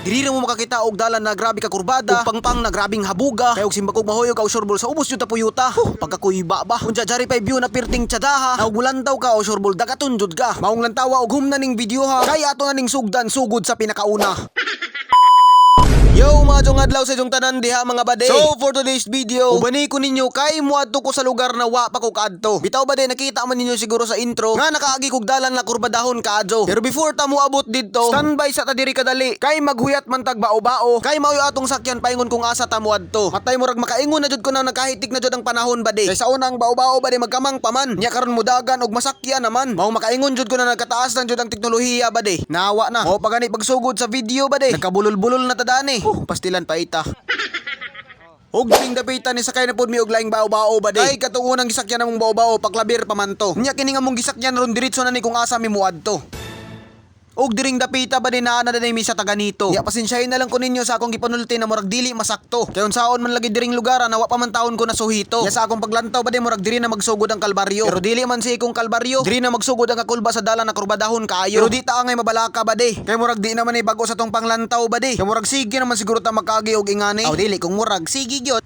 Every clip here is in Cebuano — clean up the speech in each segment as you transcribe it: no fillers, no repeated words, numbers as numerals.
Diri ra mo makakita og dalan na grabe ka kurbada, ug pangpang na grabing habuga. Kay og simbakog mahoyog ka sureball sa ubos jud ta puyuta. Huh, pagkakuyba ba. Unja jari pay view na pirting tsadaha. Na og mulantaw ka o sureball dagaton jud ka. Maong lantawa og humna ning video ha. Kay ato na ning sugdan sugod sa pinakauna. Yo, mga jong adlaw sa inyong tanan diha, mga bade. So for today's video, ubani ko ninyo kay muadto ko sa lugar na wa pa ko kaadto. Bitaw bade, nakita man ninyo siguro sa intro nga nakaagi kog dalan na kurbadahon kaadyo. Pero before ta moabot didto, standby sa ta diri kadali kay maghuyat man tag bao-bao. Kay mao'y atong sakyan paingon kung asa ta moadto. Matay, murag makaingon na jud ko na nagkahitik na jud ang panahon bade. Kay sa una ang bao-bao bade magkamang pa man. Nya karon mudagan og masakyan naman. Mao makaingon jud ko na nagkataas lang jud ang teknolohiya bade. Nawa na. Mao pa gani pagsugod sa video bade. Nagkabulol-bulol na ta dani. Pastilan pa ita. Og dring dapita ni sakay na pud mi og laing bao-bao ba. Kay katong unang gisakyan namong bao-bao paklabir pa man to. Nya kini nga mong gisakyan ron diretso na ni kung asa mi muadto. Og diring dapita ba din naa na dinay mi sa taganito. Ya pasensyahin na lang ko ninyo sa akong gipanulti na murag dili masakto. Kay unsaon man lagi diring lugar na wa pa man taon ko nasuhito. Ya sa akong paglantaw ba din murag diri na magsugod ang kalbaryo. Pero dili man si ikong kalbaryo. Diri na magsugod ang kakulba sa dalan na kurbadahon kaayo. Pero di ta angay mabalaka ba de. Kay murag di naman ay bago sa tong panglantaw ba de. Kay murag sige naman siguro ta makaagi og ingani. Aw dili kung murag sige gyud.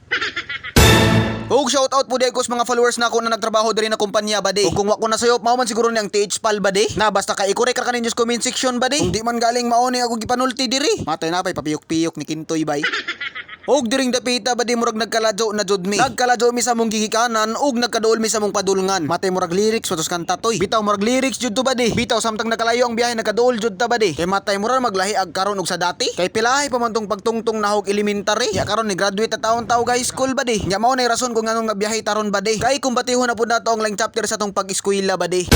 Og shout out po ko sa mga followers na ako na nagtrabaho diri na kumpanya bade. Ug kung wa ko nasayop, mao man siguro niyang TH pal bade. Na basta ka i-correct ra kaninyo sa comment section bade. Kung di man galing mao ni ako gipanulti diri. Matay na pay papiyok-piyok ni Kintoy bay. Og diring dapita ba di murag nagkaladyo na jud mi. Nagkaladyo mi sa mong gigikanan ug nagkaduol mi sa mong padulngan. Matay, murag lyrics watos kanta toy. Bitaw murag lyrics jud to ba di. Bitaw samtang nakalayo ang biyahe nagkaduol jud ta ba di. Kay matay, murag maglahi ag karon og sa dati. Kay pilahi pa man tong pagtungtong nahog elementary. Ya karon ni graduate ta taon taw high school ba di. Nya mao nay rason kung nganong nabiyahe taron ba di. Kay kumbatihon na pud nato ang laing chapter sa tong pag-eskwela ba di.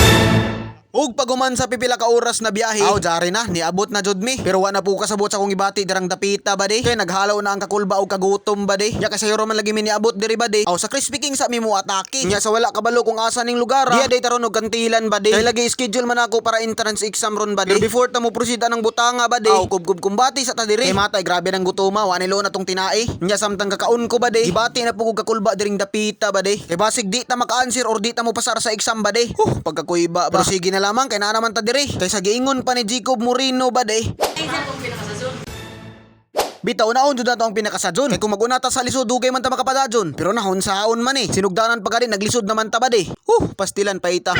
Ug paguman sa pipila ka oras na biyahe, aw jari na, niabot na jud mi. Pero wa na po kasabot sa akong ibati dirang dapita ba di. Kay naghalaw na ang kakulba og kagutom ba di. Nya kay sayo man lagi mi niabot diri ba di. Aw sa Crispy King sa mi mo atake. Nya sa wala kabalo kung asa ning lugar. Diya day taron og kantilan ba di. Kay lagi schedule man ako para entrance exam ron ba di. Pero before ta mo proceed anang butanga ba di. Aw kubkub kumbati sa ta diri. Kay matay, grabe nang gutoma, wa nilo na tong tinai. Nya samtang kakaon ko ba di. Gibati na po kog kakulba diring dapita ba di. Kay basig di ta maka-answer or di ta mo pasar sa exam ba di. Huh, pagkakuyba ba. Pero sige na lamang kay naa naman ta diri. Kay sa giingon pa ni Jacob Moreno ba di. Bitaw naon jud nato ang pinakasadyon. Kay kung maguna ta sa lisod dugay man ta makapadadyon. Pero nahon saon man eh. Sinugdanan pa gani naglisod naman ta ba di. Huh, pastilan pa ita.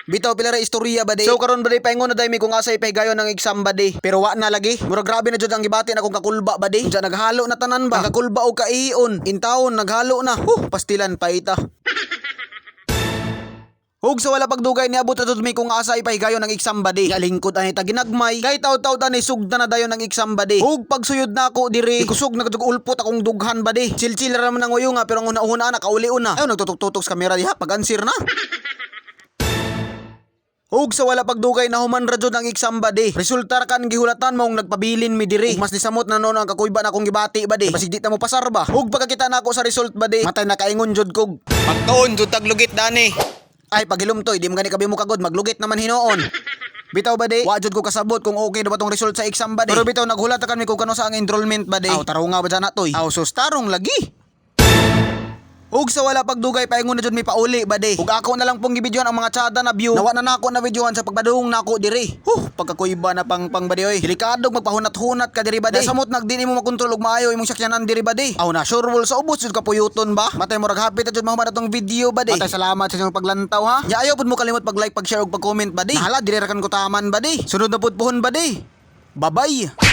Bitaw pila ra istorya ba di. So karon ba di paingon na day mi kung asa ipahigayon ng exam ba di. Pero wa na lagi. Murag grabe na jud ang gibati na akong kakulba ba di. Unsa naghalo na tanan ba? Ang kakulba og kaion. Intawon naghalo na. Huh, pastilan pa ita. Ug sa wala pagdugay niabot na jud mi kung asa ipahigayon ng exam ba di. Lingkod ani ta ginagmay. Kay taw-taw ta ni sugda na dayon ng exam ba di. Ug pagsuyod nako diri, kusog na jud ulpot akong dughan ba di. Chill-chill ra man ang uyo nga pero ang una-una nakaulion na. Ayo nagtutok-tutok sa kamera diha pag answer na. Ug sa wala pagdugay na human ra jud ang exam ba di. Resulta ra kan gihulatan maong nagpabilin mi diri. Ug mas nisamot na noon ang kakuyba na akong gibati ba di. Basig di ta mo pasar ba. Ug pagkakita nako sa result ba di. Matay, nakaingon jud kog. Pagtuon jud taglugit dani. Ay pagilom toy, di mo gani kabi mo kagod maglugit naman hinuon. Bitaw ba di? Wa jud ko kasabot kung okay na ba tong result sa exam ba di. Pero bitaw naghulat ta kan mi kung kano sa ang enrollment ba di. Aw tarong nga ba dyan na toy. Aw sus tarong lagi. Ug sa wala pagdugay paingon na jud mi pauli ba di. Ug ako na lang pong gibidyohan ang mga tsada na view. Nawa na nako na videohan sa pagbadung nako diri. Huh, pagkakuyba na pang pang ba di oy. Delikado magpahunat-hunat ka diri ba di. Samot nagdi nimo makontrol og maayo imong sakyanan diri ba di. Aw na sure wall sa ubos jud kapuyuton ba. Matay, murag happy ta jud mahuman atong video ba di. Matay, salamat sa inyong paglantaw ha. Nya ayaw pud mo kalimot pag-like, pag-share ug pag-comment ba di. Nahala diri ra kan ko taman ba di. Sunod na pud puhon ba di. Bye-bye.